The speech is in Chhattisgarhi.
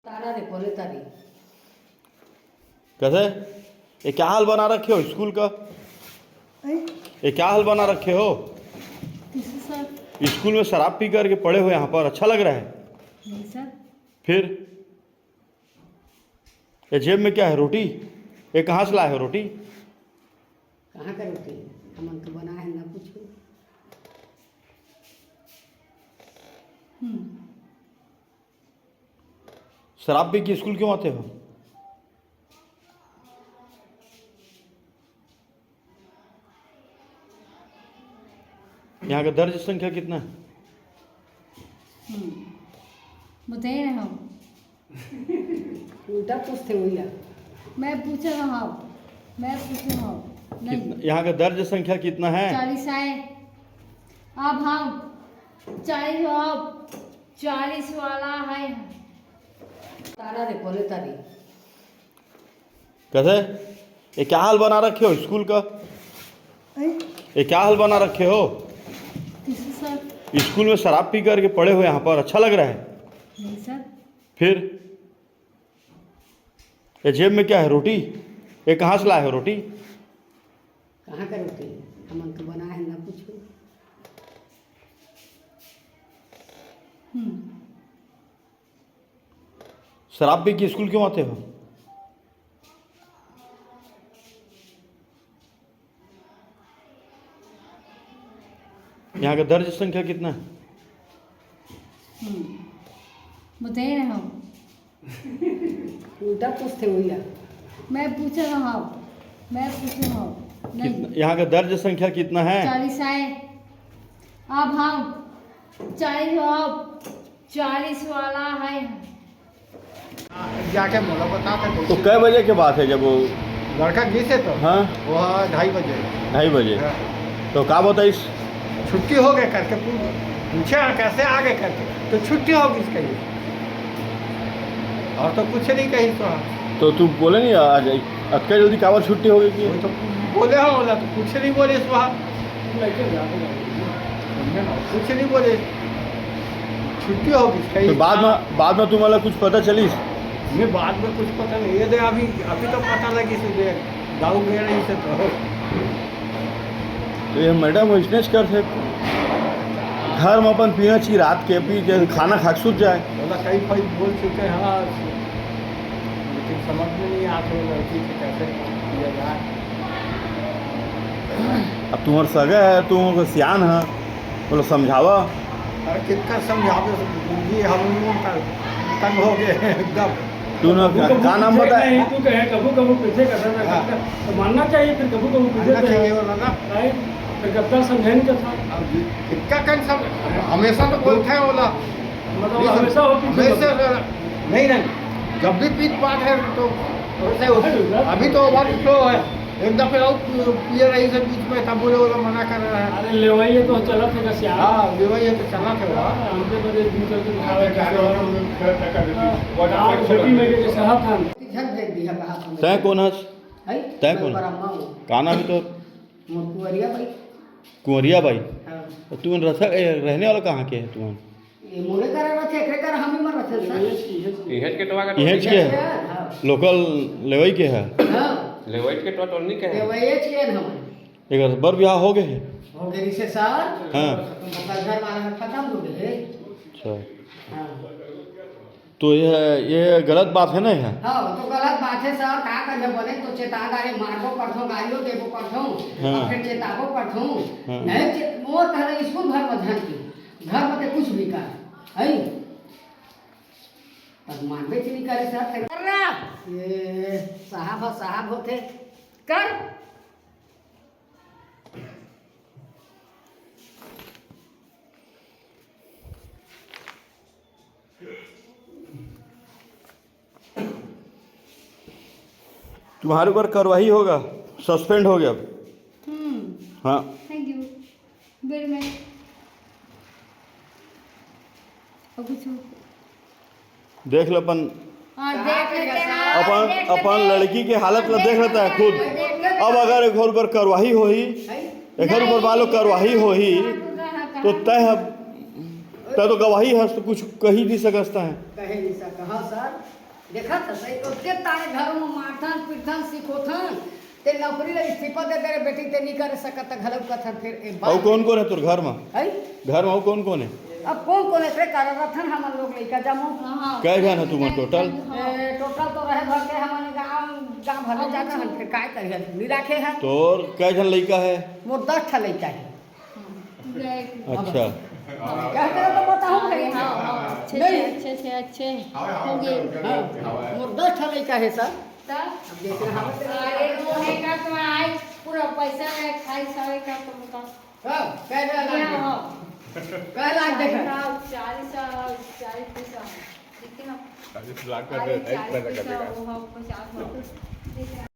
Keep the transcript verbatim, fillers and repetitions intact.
तारा रे, बोले तारी। कैसे? ये क्या हाल बना रखे हो स्कूल का? हैं? ये क्या हाल बना रखे हो? किसे सर? स्कूल में शराब पी करके पड़े हो यहाँ पर, अच्छा लग रहा है? नहीं सर। फिर ये जेब में क्या है? रोटी? ये कहाँ से लाए हो रोटी? कहाँ का रोटी? हमन तो बनाए हैं ना कुछ। हम्म। शराब पी के स्कूल क्यों आते हो? यहाँ का दर्ज संख्या कितना है? हम्म। बताइए ना हम। उल्टा पूछते हुई ला। मैं पूछ रहा हूँ, मैं पूछ रहा हूँ। नहीं। कितना, यहाँ का दर्ज संख्या कितना है? चालीस है। अब हम चालीस, अब चालीस वाला है। तारा रे, बोले तारी। कैसे? ये क्या हाल बना रखे हो स्कूल का? हैं? ये क्या हाल बना रखे हो? किसे सर? स्कूल में शराब पी करके पड़े हो यहाँ पर, अच्छा लग रहा है? नहीं सर। फिर ये जेब में क्या है? रोटी? ये कहाँ से लाए हो रोटी? कहाँ का रोटी? हमन तो बनाए हैं ना कुछ। हम्म। शराब पी के स्कूल क्यों आते हो? यहाँ का दर्ज संख्या कितना है? हम्म। बताइए ना हम। उल्टा पूछते हुई ला। मैं पूछ रहा हूँ, मैं पूछ रहा हूँ। नहीं। कितना, यहाँ का दर्ज संख्या कितना है? चालीस है। अब हम चालीस, अब चालीस वाला है। जाके मोला बता था तो कैसे। कै बजे के बात है जब वो लड़का गिस हे तो हाँ। वो ढाई बजे। ढाई बजे। हाँ। तो का बताइस? छुट्टी हो गए करके पू-, पूछे, "हाँ, कैसे आ गए?" करके, "तो छुट्टी हो गई कही।" और तो कुछ नहीं कही तो। तो तू बोले नहीं आज अतका जल्दी काबर छुट्टी हो गई कि? वही तो बोले हो बोला तो कुछ नहीं बोले सुहा। समझे ना, कुछ नहीं बोले। छुट्टी हो गई कही। तो बाद में, बाद में तुम्हारा कुछ पता चलिस? नहीं, बाद में कुछ पता नहीं। ये दे अभी, अभी तो पता लगी सुबह। गाँव गए रही से तो। तो ये मैडम वैसनेच करथे। घर में अपन पीना चाहिए रात के, पी के खाना खा के सूत जाए। बोला कई कोई बोल चुके हैं, हाँ, लेकिन समझ में नहीं आते वो लड़की से कैसे किया जाए। अब तुम्हार सगा है, तुम सियान है, बोलो समझावा। अरे कितना समझावे, ये हम लोग का तंग हो गए एकदम। तू ना कभू, कभू का नाम पीछे बता। नहीं, तू कहे कभू, कभू पीछे का था ना, हाँ। तो मानना चाहिए, फिर कभू, कभू पीछे मानना चाहिए। वाला ना। राइट? फिर कब तक समझाने का था? अब कितना कन सब हमेशा तो बोलते हैं वाला। मतलब नहीं, हमेशा हो पीछे हमेशा बोलते। नहीं, नहीं, जब भी पीठ पाठ है तो वैसे हो। अभी तो ओवरफ्लो है। एक दफे और पी-, पिए रही से बीच में, तब बोले, बोले मना कर रहा है। अरे लेवइया तो चलत हे का सियान। हाँ, लेवइया तो चलत हे बा। हमके बदे दू चार दिन खावे के सेवा। हाँ। गाँव छुट्टी में के सहत हन। झन फेंक दिया कहा तुमने। तैं कोन हस? है? तैं मैं कोन? ब्रह्मा हूँ। का नाम है तोर? मोर कुंवरिया बाई। कुंवरिया बाई? हाँ। तो तू रह-, ए, रहने वाला कहाँ के है तू? ये मोरे करा रथे, एकरे करा हम ही मर रथे सर। इहेंच के टोला का इहेंच टोली के? है? हाँ। लोकल लेवई के है? हाँ। लेवई के टोला टोली नहीं के है? लेवई के है हम। एक बर बिहाव हो गए है? हो गए रिसे सर। हाँ। ओकर घर वाला खत्म हो गए। अच्छा। हाँ। तो ये, ये गलत बात है ना, ये? हाँ, तो गलत बात है सर, का करबे बोले तो चेता डारे, मारबो पड़थों, गालियो देबो पड़थों, हाँ। और फिर चेताबो पड़थों। हाँ। नहीं चे-, मोर कहना स्कूल भर में झन की, घर में ते कुछ भी कर, है? अब मानबे च नहीं करे सर, फिर कर रहा। ये साहब ह, साहब होथे। कर। तुम्हारे ऊपर कार्रवाई होगा, सस्पेंड हो गया अब। हम्म। हाँ। Thank you. बेड में। और कुछ? देख लो अपन। हाँ, देख लेते हैं। अपन, देख अपन लेते हैं। लड़की के हालत ला देख लेता है खुद। देख लेते हैं। अब अगर एक ऊपर कार्रवाई होही, एक ऊपर मान लो कार्रवाई होही, तो तय है, तय तो गवाही है, तो कुछ कही नहीं सकता है। कहे नहीं सकता। हाँ सर। देखत हस, ओतके तारे घर म मारथन, पीटथन, सिखोथन, ते नौकरी ला इस्तीफा दे दे रे बेटी, ते नी करे सकत, त घलो कथन। फिर ए अउ बात कौन कौन है तोर घर म? है? घर म अउ कौन कौन है? अब कौन कौन है, एकरे कारण रथन हमन लोग लइका जमो। हाँ। कै झन है तुमन टोटल? हाँ। ए, टोटल तो रहे भर के हमन गाँव, गाँव भर में अब जाना कुछ हन, फिर काय करिहन, नी राखे हन। तोर कै झन लइका है? मोर दस ठा लइका है। हाँ। अच्छा। क्या करे तो बताऊं भाई? हाँ, हाँ, अच्छे से, नहीं। अच्छे से, अच्छे होंगे। हाँ, मोर दस ठा लइका है सर। तब? अब देख रहा हूँ। अरे, रोने का तो आज पूरा पैसा है, खाई सारे का तुमका। हाँ, कै झन लाग हाँ, गए? हाँ। कै लाग गए? चालीस, चालीस, चालीस पैसा। कितना? चालीस लाख का अरे, दे, एक चालीस पैसा पैसा, कटेगा। वो हाँ, पचास हो।